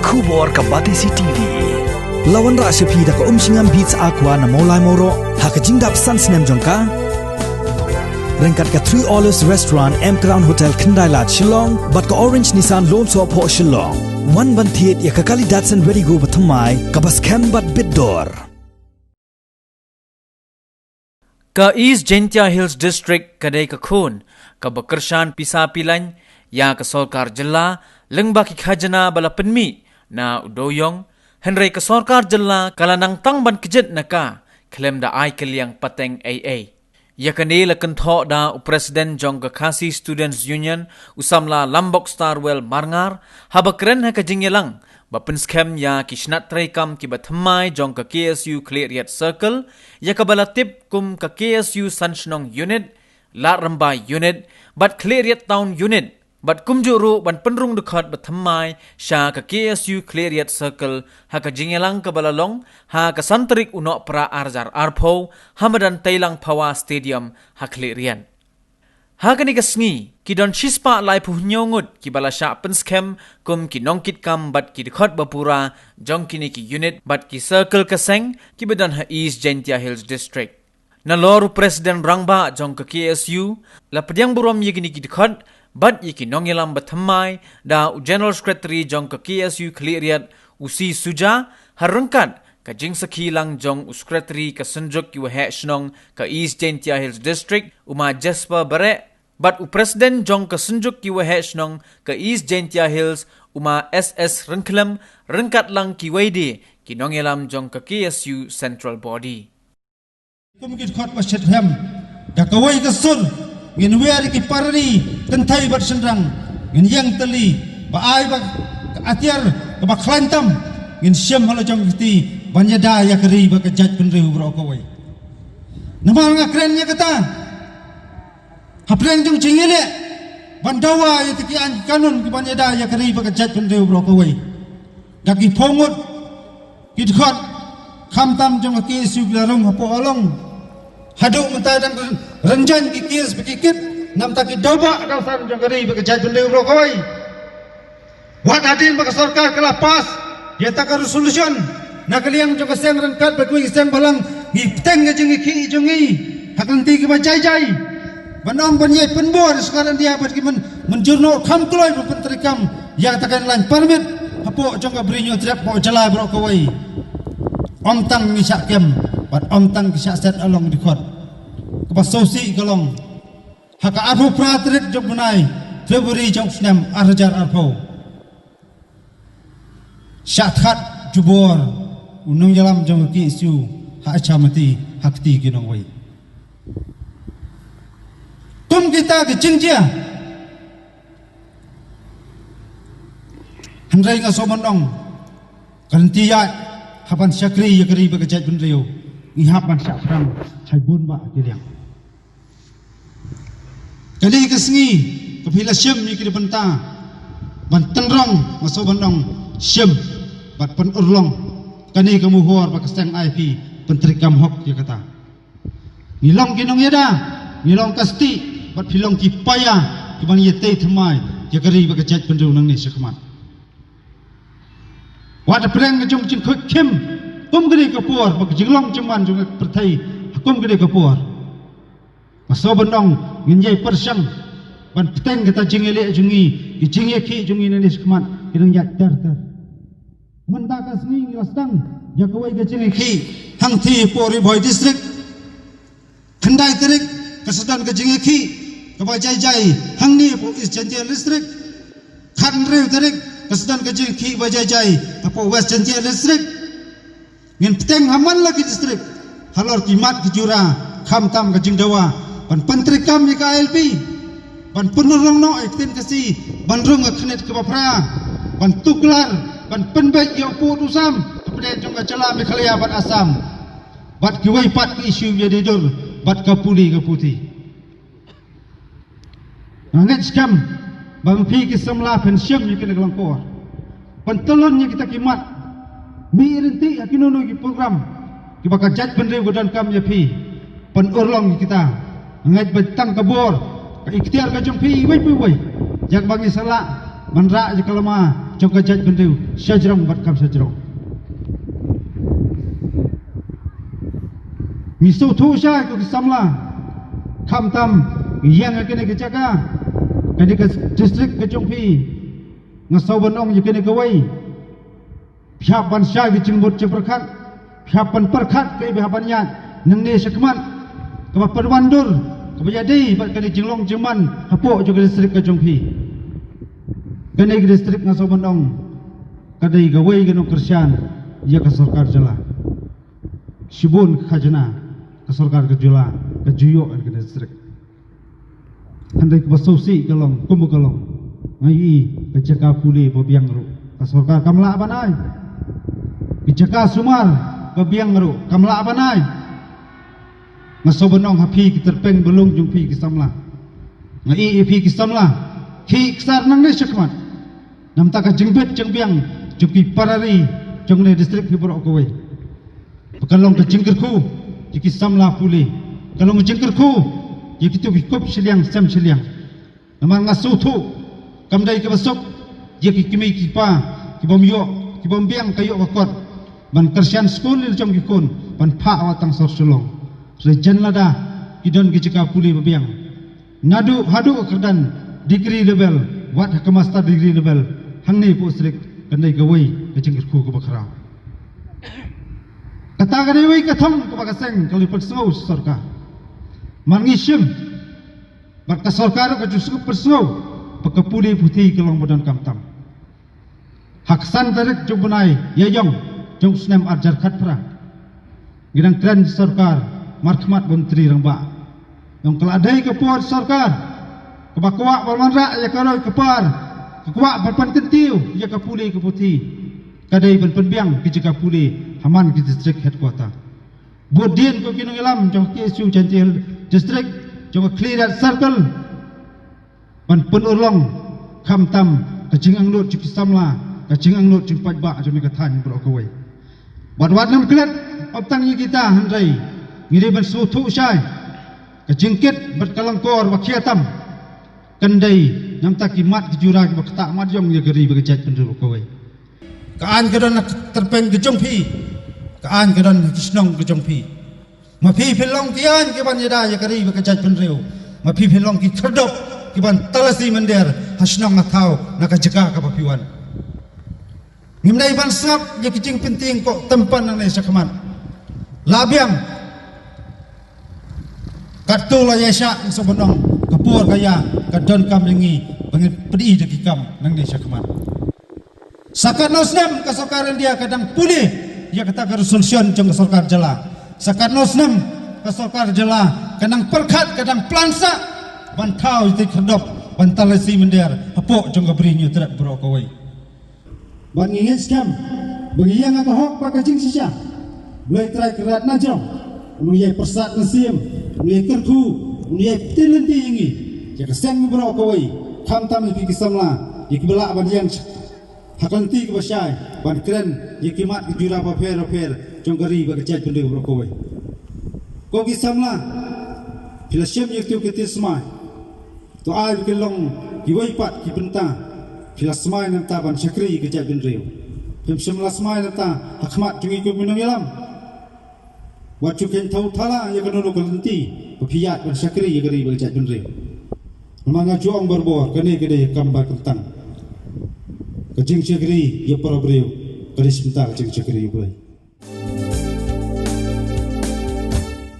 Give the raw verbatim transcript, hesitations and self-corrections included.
Khubor ka Batesi T V. La wanrah sha phi da ka Umshngam Beats Aqua na Mawlai Mawroh ha ka jingdap san snem jong ka. Ryngkat ka Three Olives Restaurant, M Crown Hotel, Khyndai Lad, Shillong, bad ka Orange Nissan Lone Soh Phoh Shillong. Wan ban thied ïa ka kali Datsun Redi-GO bathymmai kaba skhem bad bit dor. Ka East Jaintia Hills District ka dei ka khun kaba kyrshan pisa pilain ïa ka sorkar jylla lyngba ki khajna ba la pynmih na u dewïong, hynrei ka sorkar jylla ka la nang tang ban kjit na ka khlem da ai kylliang pateng ei ei. Ïa kane la kynthoh da u President jong ka Khasi Students Union, u samla Lambok Starwell Marngar, haba kren ha ka jingïalang ba pynskhem ïa ki shnat treikam kiba thymmai jong ka K S U Khliehriat Circle, ïa kaba la tip kum ka K S U San Shnong Unit, Lad Rymbai Unit bad Khliehriat Town Unit, bad kumjuh ruh ban pynrung dkhot bathymmai sha ka K S U Khliehriat Circle ha ka jingïalang kaba la long ha ka san tarik u Nohprah ar hajar arphew ha madan Teilang Phawa Stadium ha Khliehriat. Ha kane ka sngi ki don shispah laiphew hynñiew ngut kiba la shah pynskhem kum ki nongkitkam bad ki dkhot bapura jong kine ki unit bad ki circle ka seng kiba don ha East Jaintia Hills District. Nalor u President Rangbah jong ka K S U la pdiang burom ïa kine ki dkhot bad ïa ki nongïalam bathymmai da u General Secretary jong ka K S U Khliehriat, u C Suja, ha ryngkat ka jingsakhi lang jong u Secretary ka Synjuk ki Waheh Shnong ka East Jaintia Hills District, u Ma Jasper Bareh, bad u President jong ka Synjuk ki Waheh Shnong ka East Jaintia Hills, u Ma S S Ryngkhlem, ryngkat lang kiwei de ki nongïalam jong ka K S U Central Body. Kum ki dkhot ba shet hem, da kawei ka sur ngin wer ïa ki parani kynthei bad shynrang, ngin ïeng tylli ba ai ba ka atiar kaba khlaiñ tam, ngin shim ha la jong ka kti ban ïada ïa ka ri bad ka jaitbynriew baroh kawei. Namar nga kren ïa kata hapdeng jong jingïaleh ban dawa ïa ki aiñ ki kanun kiban ïada ïa ka ri bad ka jaitbynriew baroh kawei. Da ki phew ngut ki dkhot khamtam jong ka K S U ki la rung hapoh Along. Haduh mynta dang rynjang ki kes ba ki kit namar ki dawa dawsan jong ka ri bad ka jaitbynriew baroh kawei. Wat hadien ba ka sorkar ka la pass ïa kata ka resolution, na ka liang jong ka seng ryngkat bad kiwei ki seng balang, ngi bteng ka jingïakhih jong ngi ha ka lynti kaba jai jai. Ban ong ban ïai pynbor ïa sorkar India bad ki myn, mynjur noh kham kloi ban pyntreikam ïa kata ka line permit hapoh jong ka Bri Hynñiewtrep hapoh jylla baroh kawei. Ym tang ngi shah kem bad ym tang ki shah set Along dkhot. Kaba sngewsih ka long ha ka arphew phra tarik jong u bnai February jong u snem ar hajar arphew, shah thad jubor u nongïalam jong ka K S U ha Ichamati ha kti ki nongwei. Kum kita ki jingjia, hynrei nga sngewbha ban ong, ka lynti ïaid hap ban shakri ïa ka ri bad ka jaitbynriew, ngi hap ban shah phrang shai bun bah ki liang. Kane ka sngi ka phi la shim ïa ki bynta ban tynrong, nga sngewbha ban ong, shim bad pynurlong. Kane ka mohor ba ka seng ai phi pyntreikam hok ïa kata. Ngi long ki nongïada, ngi long ka stieh bad phi long ki paia kiban ïatei thymmai ïa ka ri bad ka jaitbynriew nangne shakhmat. Wat hapdeng ka jong jingkhuid khim kum kane ka por bad ka jinglong jingman jong ka pyrthei ha kum kane ka por. Nga sngewbha ban ong, ngin ïai pyrshang ban bteng kata jingïaleh jong ngi, ki jingïakhih jong ngi nangne shakhmat ki nang ïaid ter ter. Mynta ka sngi ngi la sdang ïa kawei ka jingïakhih hangtei hapoh Ri Bhoi District. Khyndai tarik ka sa don ka jingïakhih kaba jai jai hangne hapoh East Jaintia District. Khathynriew tarik ka sa don ka jingïakhih ba jai jai hapoh West Jaintia District. Ngin bteng ha man la ki district halor ki mat ki jura, khamtam ka jingdawa ban pyntreikam ïa ka I L P, ban pynurlong noh ïa ka ktien Khasi ban rung ka khyndiat kaba phra, ban tuklar, ban pynbeit ïa u pud u sam hapdeng jong ka jylla Meghalaya bad Assam, bad kiwei pat ki issue ïadei dur bad ka pule ka puthi. Nga ngeit skhem ba ma phi ki samla phin shim ïa kine ki lyngkor, pyntyllun ïa kita ki mat, mih ryntih ha kino kino ki program kiba ka jaitbynriew ka donkam ïa phi, pynurlong ïa kita. Nga ngeit ba tang ka bor, ka iktiar ka jong phi iwei pa iwei, ïa kaba ngi sa lah ban rah ïa ka lama jong ka jaitbynriew shajrong bad kam shajrong. Ngi sngewthuh shai ko ki samla, khamtam ïa kane ka jaka, kane ka district ka jong phi, nga sngewbha ban ong ïa kane kawei. Phi hap ban shai ki jingmut jingpyrkhat, phi hap ban pyrkhat kaei ba hap ban ïaid nangne shakhmat, kaba pynwandur, kaba ïadei bad kane jinglong jingman hapoh jong ka district ka jong phi. Kane ka district nga sngewbha ban ong, ka dei kawei ka nongkyrshan ïa ka sorkar jylla. Shibun ka khajna ka sorkar ka jylla ka ju ïoh ïa kane ka district. Hynrei kaba sngewsih ka long, kumba ka long, nga ïohi ka jaka pule ba biang ruh ka sorkar kam lah ban ai. Ka jaka sumar ba biang ruh kam lah ban ai. Nga sngewbha ban ong ha phi ki tyrpeng ba long jong phi ki samla. Nga ïohi phi ki samla, ki ksar nangne shakhmat. Namar ka jingbit jingbiang jong ki para ri jong ne district phi baroh kawei. Ba ka long ka jingkyrkhu ïa ki samla pule. Ka long ka jingkyrkhu ïa kito ki kup shiliang sem shiliang. Namar nga sngewthuh kam dei kaba suk ïa ki kmie ki kpa ki bym ïoh, ki bym biang ka ïoh ka kot ban kyrshan skul ïa la jong ki khun, ban phah wat tang sor Shillong. Hynrei jan lada ki don ki jaka pule ba biang, naduh haduh ka kyrdan degree level, wat ha ka master degree level, hangne hapoh district, kan dei kawei ka jingkyrkhu kaba khraw. Kata ka dei kawei ka thong kaba ka seng ka la pynsngew sha sorkar. Namar ngi shim bad ka sorkar ka ju sngewthuh pynsngew ba ka pule puthi ka long ba donkam tam. Ha ka san tarik jong u bnai Ïaïong jong u snem ar hajar khatphra, ngi dang kren sorkar markhmat bad u Myntri Rangbah. Ong ka la dei ka por sorkar kaba kwah ban wanrah ïa ka roi ka par, ka kwah ban pynkyntiew ïa ka pule ka puthi, ka dei ban pynbiang ki jaka pule ha man ki district headquarter. Bud dien ko ki nongïalam jong ka K S U Jaintia Hills District, jong ka Khliehriat Circle, ban pynurlong khamtam ka jingangnud jong ki samla, ka jingangnud jong ki paidbah jong kane ka thaiñ baroh kawei. Bad wat nym klet ap tang ïa kita, hynrei ngi dei ban sngewthuh shai ka jingkit bad ka lyngkor ba khia tam, kan dei namar ki mat ki jura kiba ktah mat jong ïa ka ri bad ka jaitbynriew baroh kawei. Ka aiñ ka don ha tyrpeng ka jong phi, ka aiñ ka don ha ki shnong ka jong phi. Ma phi phi long ki aiñ ki ban ïada ïa ka ri bad ka jaitbynriew, ma phi phi long ki khyrdop ki ban talasi mynder ha shnong ha thaw na ka jaka kaba phi wan. Ngim dei ban sngap ïa ki jingpyntieng ko tympan nangne shakhmat. La biang. Katto la ïaishah, nga sngewbha ban ong, ka por ka ïa ka donkam ïa ngi ba ngin pynïaid da ki kam nangne shakhmat. Sa katno snem ka sorkar India ka dang pule ïa kata ka resolution jong ka sorkar jylla. Sa katno snem ka sorkar jylla ka dang pyrkhat, ka dang plan sah ban thaw ïa ki khyrdop ban talasi mynder hapoh jong ka Bri Hynñiewtrep baroh kawei. Bad ngi ngeit skhem ba ngi ïeng ha ka hok bad ka jingshisha. Blei Trai Kynrad Najrong un ïai pyrsad mynsiem, un ïai kyrkhu, un ïai pynlynti ïa ngi, ïa ka seng baroh kawei, khamtam ïa phi ki samla, ïa kiba lah ban ïeng ha ka lynti kaba shai ban kren ïa ki mat ki jura bapher bapher jong ka ri bad ka jaitbynriew baroh kawei. Ko ki samla, phi la shim ïa kito ki ktien smai. To ai ba ki long kiwei pat ki bynta phi la smai na ka bynta ban shakri ïa ka jaitbynriew. Phim shym la smai na ka bynta ha khmat jong ngi kum ki nongïalam. Wat ju kheiñ thaw thala ïa kano kano ka lynti ba phi ïaid ban shakri ïa ka ri bad ka jaitbynriew. Namar nga ju ong barabor, kane ka dei ka kam ba kyntang. Ka jingshakri ïa para briew ka dei sa ka bynta ka jingshakri ïa U Blei.